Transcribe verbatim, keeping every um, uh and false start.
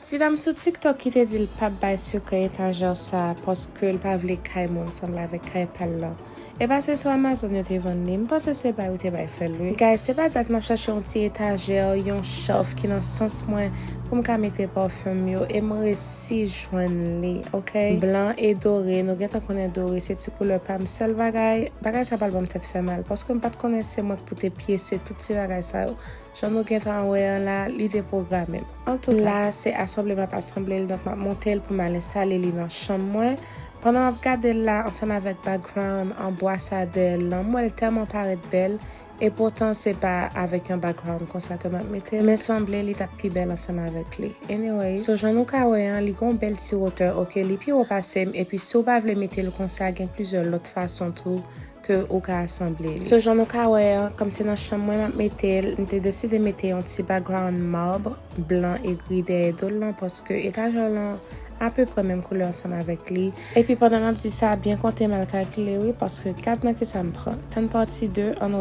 Ti dam sou TikTok ki te di l p ap bay sekrè etajè sa a paske l pa vle kay moun sanble avèk kay pa l lan. E pa se sou Amazon yo te vann li. M panse se bay ou te bay fè l, wi. Guys, se pa dat m ap chache yon ti etajè, yon shelf ki nan sans mwen pou m ka mete parfum yo. E m resi jwenn li, ok? Blan e dore, nou gentan konnen dore se ti koulè pa m. Sèl bagay, bagay sa pral ban m tèt fè mal. Paske m pa t konnen se mwen k pou te pyese tout ti bagay sa yo. Jan nou gentan wè an la, li te pwograme m. Antouka, la se asanble m ap asanble l, donk m ap monte l pou m al enstale li nan chanm mwen. Pandan m ap gade l la, ansanm avèk background an bwa sa dèyè l lan, m wè l tèlman parèt bèl, e poutan se pa avèk yon background konsa ke m ap mete l, men sanble li t ap pi bèl ansanm avèk li. Anyways, so jan nou ka wè an, li gon bèl ti wotè, ok, li pi wo pase m, epi si w pa vle mete l konsa, gen plizyè lòt fason tou ke ou ka asanble li. So jan nou ka wè an, kòm se nan chanm mwen m ap mete l, m te deside mete yon ti background marbre blan e gri dèyè do l lan, paske etajè lan apeprè menm koulè ansanm avèk li. Epi pandan m ap di sa, byen konte m al kalkile wi, paske gad nan kisa m pran. Tann pati de, ann